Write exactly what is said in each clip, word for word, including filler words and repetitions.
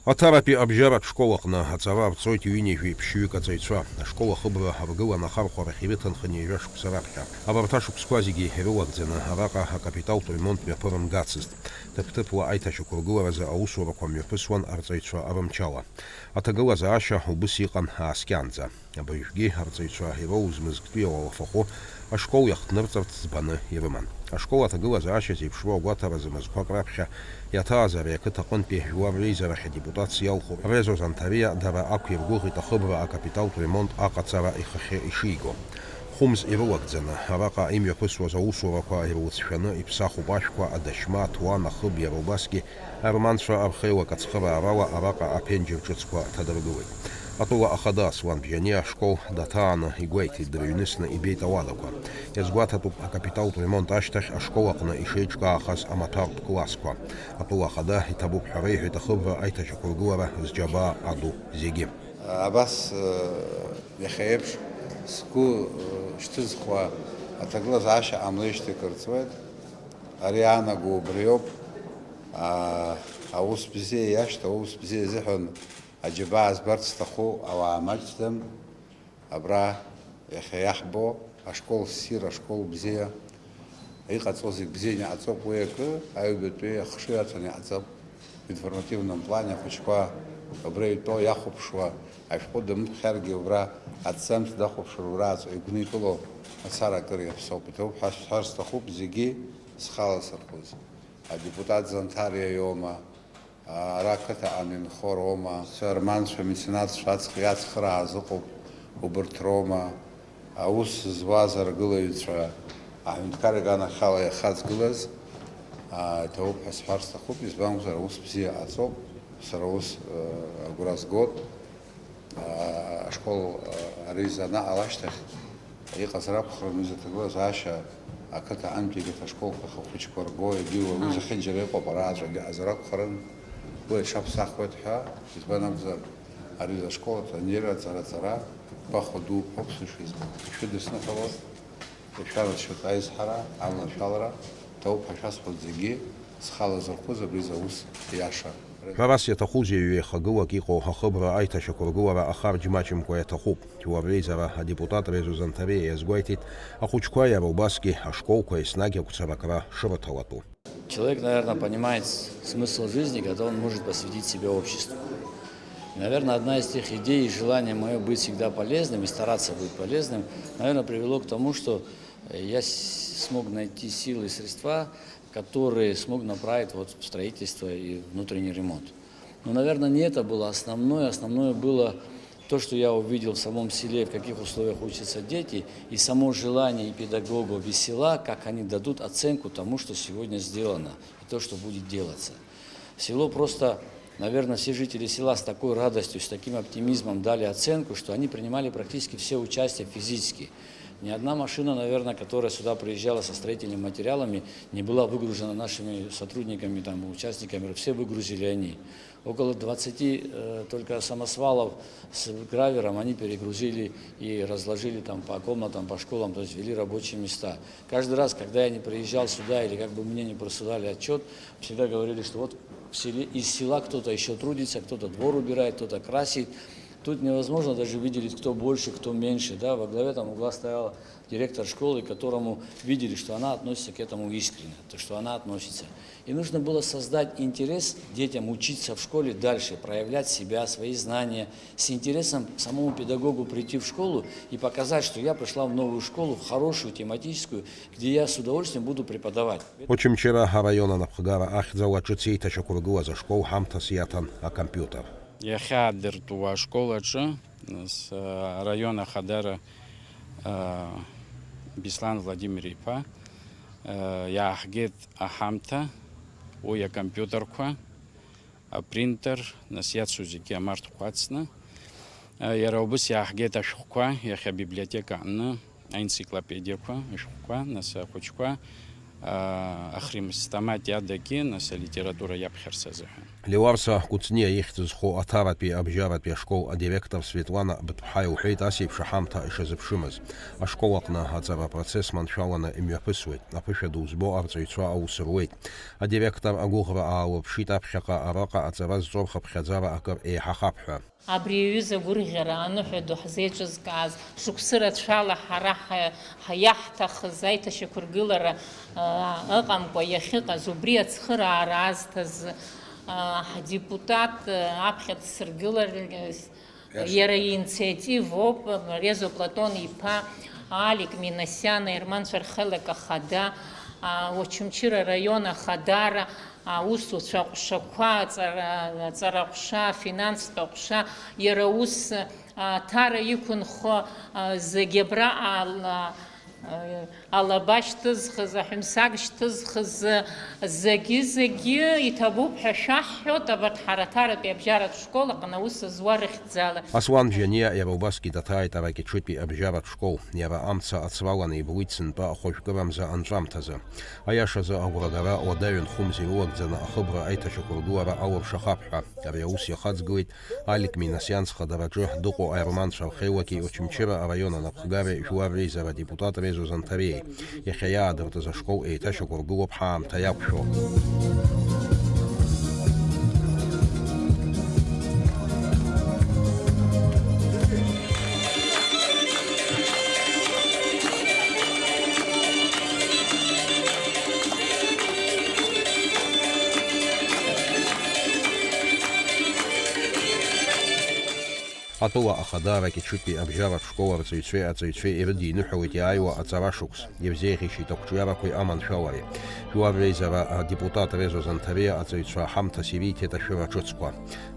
Аҭаратәи абжьаратә школ аҟны аҵара арҵоит ҩынҩажәи ԥшьҩык аҵаҩцәа. Ашкол ахыбра аргылан ахархәарахь ирыҭанхеит ҩажәа шықәса раԥхьа. Абарҭ ашықәсқәа зегьы ирылакӡаны араҟа акапиталтә ремонт мҩаԥырымгацызт. Ҭыԥ-ҭыԥла аиҭашьақәыргыларазы аусурақәа мҩаԥысуан арҵаҩцәа рымчала. Аҭагылазаашьа убыс иҟан ааскьаанӡа. Абыржәгьы арҵаҩцәа ироуз Мызктәи ауалафахәы ашкол иахҭнырҵарц ӡбаны ирыман. Ашкол аҭагылазаашьа зеиԥшроу агәаҭаразы мызқәак раԥхьа иаҭааз ари ақыҭа аҟынтәи жәлар реизарахь адепутатс иалху Резо Занҭариа дара ақәиргәыӷит ахыбра акапиталтә ремонт аҟаҵара ихахьы ишиго. Хәымз ирылакӡаны, араҟа имҩаԥысуаз аусурақәа ирылҵшәаны иԥсахуп ашәқәа, адашьма, аҭуан, ахыб, иара убасгьы арманцәа рхеилак ацхыраарала араҟа аԥенџьыр ҿыцқәа ҭадыргылеит. Атәыла ахада Аслан Бжьаниа ашкол даҭааны игәеиҭеит, дырҩнысны ибеит ауадақәа. Иазгәаҭатәуп акапиталтә ремонт ашьҭахь ашкол аҟны ишеиҿкаахаз амаҭәартә классқәа. Атәыла ахада иҭабуп ҳәа реиҳәеит ахыбра аиҭашьақәыргылара зџьабаа аду зегьы. Абас, э, иахьа еиԥш сгәы, э, шьҭызхуа аҭагылазаашьа ҟамлеижьҭеи кыр ҵуеит. Ари аанаго убриоуп. А, аус бзиа иашьҭоу, аус бзиа азыҳәан аџьабаа збарц зҭаху ауаа маҷӡам. Абра иахьа иаҳбо ашкол ссир, ашкол бзиа, иҟаҵо зегь бзианы иҟаҵоуп. Уи акы аҩбатәи ахшыҩ аҭаны иҟаҵап. В информативном плане ахәыҷқәа абра итәоу иахәаԥшуа, ашәҟәы дамыԥхьаргьы убра аҭӡамц дахәаԥшыр, убра аҵәа игәникыло мацара акыр иаԥсоуп. Иҭабуп ҳәа сҳәар сҭахуп зегьы схала сырхәыз. Адепутат Занҭариа иоума, ара ақыҭаҟны инхо роума, арманцәа, меценатцәа аҵх-, иацхырааз ыҟоуп, убырҭ роума, аус зуаз аргылаҩцәа, аҳәынҭқар иганахьала иахьаҵгылаз, аа, иҭабуп ҳәа сҳәар сҭахуп, избан акәзар, аус бзиа ҟаҵоуп, сара ус, э, агәра згоит. Аа, ашкол, аа, ари занаҟала ашьҭахь иҟаз ракәхарын, уи заҭагылазаашьа ақыҭа антәигеит ашколқәа ахахәыҷқәа рго, егьи уаҩы зехьынџьара иҟоуп, арааҵәагьы аҟазар акәхарын, уи аҽаԥсахуеит ҳәа, избан акәзар, ари зашкол атренер аҵара-ҵара гәахәа дууп ҳәа сышәизбо. Ишәыдысныҳәалоит, ишәарацәоит аизҳара, аманшәалара, ҭоуп ҳәа шәасҳәоит зегьы, схала зырхәыз абри заус иаша. Ҳәарас иаҭахузеи, ҩеихагылак иҟоу ахыбра аиҭашьақәыргылара ахарџь маҷымкәа иаҭахуп. Жәлар реизара адепутат Резо Занҭариа иазгәеиҭеит, ахәыҷқәа иара убасгьы ашколқәа еснагь агәцаракра шырыҭалатәу. Человек, наверное, понимает с-, смысл жизни, когда он может посвятить себя обществу. И, наверное, одна из тех идей и желание моё быть всегда полезным и стараться быть полезным, наверное, привело к тому, что, э, я с-, смог найти силы и средства, которые смог направить вот в строительство и внутренний ремонт. Но, наверное, не это было основное. Основное было то, что я увидел в самом селе, в каких условиях учатся дети, и само желание и педагогов, и села, как они дадут оценку тому, что сегодня сделано, и то, что будет делаться. Село просто, наверное, все жители села с такой радостью, с таким оптимизмом дали оценку, что они принимали практически все участие физически. Ни одна машина, наверное, которая сюда приезжала со строительными материалами, не была выгружена нашими сотрудниками, там, участниками, все выгрузили они. Около двадцати, э, только самосвалов с гравером они перегрузили и разложили там по комнатам, по школам, то есть ввели рабочие места. Каждый раз, когда я не приезжал сюда или как бы мне не присылали отчет, всегда говорили, что вот в селе, из села кто-то еще трудится, кто-то двор убирает, кто-то красит. Тут невозможно даже выделить, кто больше, кто меньше, да, во главе там угла стояла директор школы, которому видели, что она относится к этому искренне, то, что она относится. И нужно было создать интерес детям учиться в школе дальше, проявлять себя, свои знания, с интересом самому педагогу прийти в школу и показать, что я пришла в новую школу, в хорошую, тематическую, где я с удовольствием буду преподавать. Очамчыра араион анапхгара ахьӡала ҿыц еиҭашьақәыргылаз ашкол ҳамҭас иаҭан акомпиутер. Иахьаадыртуа ашкол аҿы, нас, араион ахадара, а, Беслан Владимир-иԥа, а, иааҳгеит аҳамҭа, уи акомпиутерқәа, апринтер, нас иацу зегьы амарҭқәа ацны, а, иара убыс иааҳгеит ашәҟәқәа, иахьа абиблиотека аҟны аенциклопедиақәа, ашәҟәқәа, нас ахәыҷқәа, Ахримстамати адагьы, нас алитература иаԥхьарц азыҳәан. Леуарса Кәыҵниа ихьӡ зху Аҭаратәи абжьаратәи ашкол адиректор Светлана Быҭәԥҳа илҳәеит, ас еиԥш аҳамҭа ишазыԥшымыз. Ашкол аҟны аҵара апроцесс маншәаланы имҩаԥысуеит, аԥышәа ду збо арҵаҩцәа аус руеит. Адиректор агәыӷра аалырԥшит аԥхьаҟа араҟа аҵара зҵо рхыԥхьаӡара акыр еиҳахап ҳәа. Абри аҩыза агәырӷьара аныҳәа ду ҳзеиҿызкааз, шықәсы рацәала ҳара ҳа-, ҳа-, иаҳҭахыз аиҭашьақәыргылара, аа, ыҟамкәа иахьыҟаз, убри ацхыраара аазҭаз, аа, ҳдепутат, аа, аԥхьа дсыргылар, иара иинициативоуп, Резо Платон иԥа Алик Минасиан, аерманцәа рхеилак ахада, аа, Очамчыра араион ахадара, аусуцәа аҟәшақәа, аҵара, аҵара ҟәша, афинанстә аҟәша, иара ус, а, аҭара иқәынхо, а, зегьы абра ала, а, алаба шьҭызхыз, аҳәымсаг шьҭызхыз, зегьы-зегьы иҭабуп ҳәа шәаҳҳәоит, абарҭ ҳара аҭаратәи абжьаратә школ аҟны аус зуа рыхьӡала. Аслан Бжьаниа иара убасгьы даҭааит Аракьаҿытәи абжьаратә школ. Иара амца ацраланы иблит сынтәа хәажәкырамза анҵәамҭазы. Аиашазы, агәрагара уадаҩын хәымз ирылагӡаны ахыбра аиҭашьақәыргылара алыршахап ҳәа. Ари аус иахаҵгылеит Алик Минасиан зхадараҿы дыҟоу аерманцәа рхеилаки Очамчыра араион анапхгареи жәлар реизара адепутат Резо Занҭариеи. Иахьа иаадыртыз ашкол еиҭашьақәыргылоуп ҳаамҭа иақәшәо. Атәыла ахада Аракьаҿытәи абжьаратә школ арҵаҩцәеи аҵаҩцәеи ирыдиныҳәалеит иааиуа аҵара шықәс, ирзеиӷьеишьеит ақәҿиарақәеи аманшәалареи. Жәлар реизара адепутат Резо Занҭариа аҵаҩцәа ҳамҭас ириҭеит ашәыра ҿыцқәа.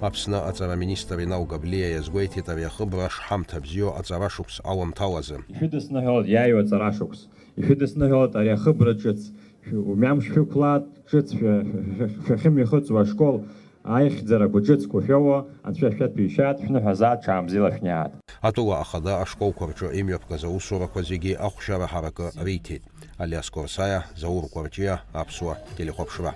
Аԥсны аҵара министр Инал Габлиа иазгәеиҭеит ари ахыбра шҳамҭа бзиоу аҵара шықәс аламҭалазы. Ишәыдысныҳәалоит иааиуа аҵара шықәс. Ишәыдысныҳәалоит ари ахыбра ҿыц. Шә-, умҩамш шәықәлааит, ҿыц шәа-, шәа-, шәа-, шәахьымҩахыҵуа ашкол аихьӡарақәа ҿыцқәа шәоуа, Анцәа шәаҭәеишьааит, шәныҳәазааит, ҽаанбзиала шәниааит. Атәыла ахада ашколқәа рҿы имҩаԥгаз аусурақәа зегьы ахәшьара ҳаракы риҭеит. Алиас Қәарсаиа, Заур Кәарҷиа, Аԥсуа телехәаԥшра.